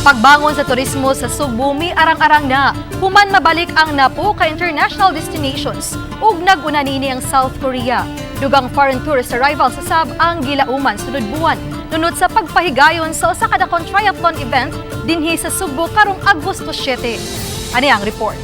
Pagbangon sa turismo sa Sugbo arang-arang na, human mabalik ang napo ka international destinations ug nag-una niini ang South Korea. Dugang foreign tourist arrivals sa sab ang gilauman sunod buwan nunot sa pagpahigayon sa usa ka dakong triathlon event dinhi sa Sugbo karong Agosto 7. Ani ang report.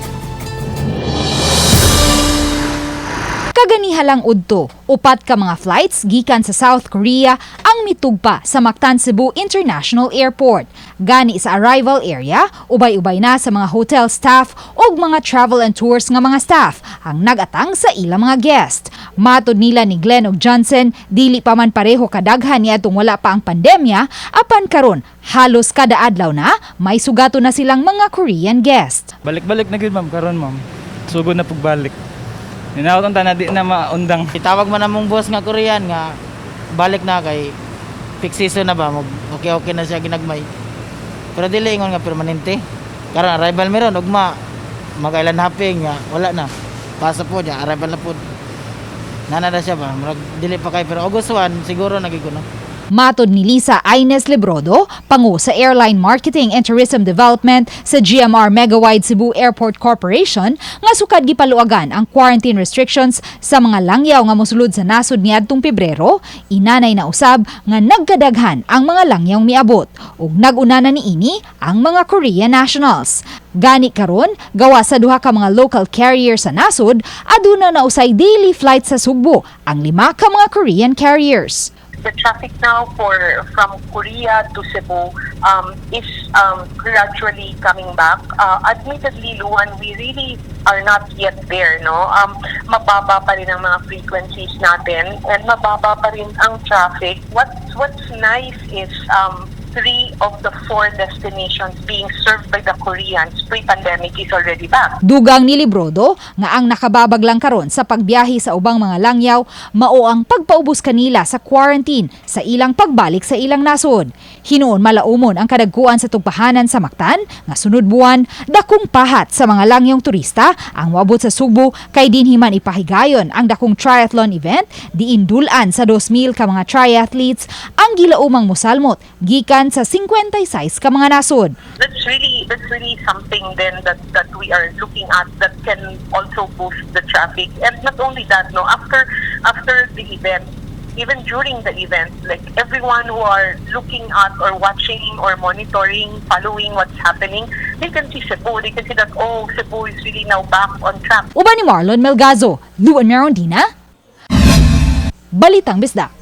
Kaganiha lang udto, upat ka mga flights gikan sa South Korea ang mitugpa sa Mactan Cebu International Airport. Gani sa arrival area, ubay-ubay na sa mga hotel staff ug mga travel and tours nga mga staff ang nagatang sa ilang mga guest. Matod nila ni Glenn ug Johnson, dili pa man pareho kadaghan niadtong wala pa ang pandemya, apan karon halos kada adlaw na may sugato na silang mga Korean guest. Balik-balik na gyud, ma'am, karon, ma'am. Sugod na pagbalik. Ninaot ang tanan di na maundang. Itawag man namong boss nga Korean nga balik na kay peak season na ba mag okay okay na siya ginagmay. Pero dili ingon nga permanente. Karon arrival meron ugma mag island hopping nga wala na. Pasa po niya arrival na po. Nana na siya ba? Murag dili pa kay pero August 1 siguro nagiguno. Matod ni Lisa Ines Librodo, pangu sa Airline Marketing and Tourism Development sa GMR Megawide Cebu Airport Corporation, nga sukad gipaluagan ang quarantine restrictions sa mga langyaw nga mosulod sa nasod niadtong Pebrero, inanay na usab nga nagkadaghan ang mga langyaw miabot ug nag-una na niini ang mga Korean nationals. Gani karon, gawa sa duha ka mga local carrier sa nasod, aduna na usay daily flight sa Sugbo ang lima ka mga Korean carriers. The traffic now for from Korea to Cebu is gradually coming back. Admittedly, Luan, we really are not yet there, no? Mababa pa rin ang mga frequencies natin and mababa pa rin ang traffic. What's nice is three of the four destinations being served by the Koreans pre-pandemic is already back. Dugang ni Librodo nga ang nakababag lang karon sa pagbiyahe sa ubang mga langyaw mao ang pagpaubos kanila sa quarantine sa ilang pagbalik sa ilang nasod. Hinuon malaumon ang kadagkuan sa tugpahanan sa Mactan nga sunod buwan dakong pahat sa mga langyong turista ang moabot sa Sugbo kay dinhi man ipahigayon ang dakong triathlon event diin dul-an sa 2,000 ka mga triathletes ang gilaumang mosalmot gikan sa 56 ka mga nasod. That's really something then that we are looking at that can also boost the traffic. And not only that, no, after the event, even during the event, like everyone who are looking at or watching or monitoring, following what's happening, they can see Cebu. They can see that, oh, Cebu is really now back on track. Uban ni Marlon Melgazo, Luan Merondina, Balitang Bisdak.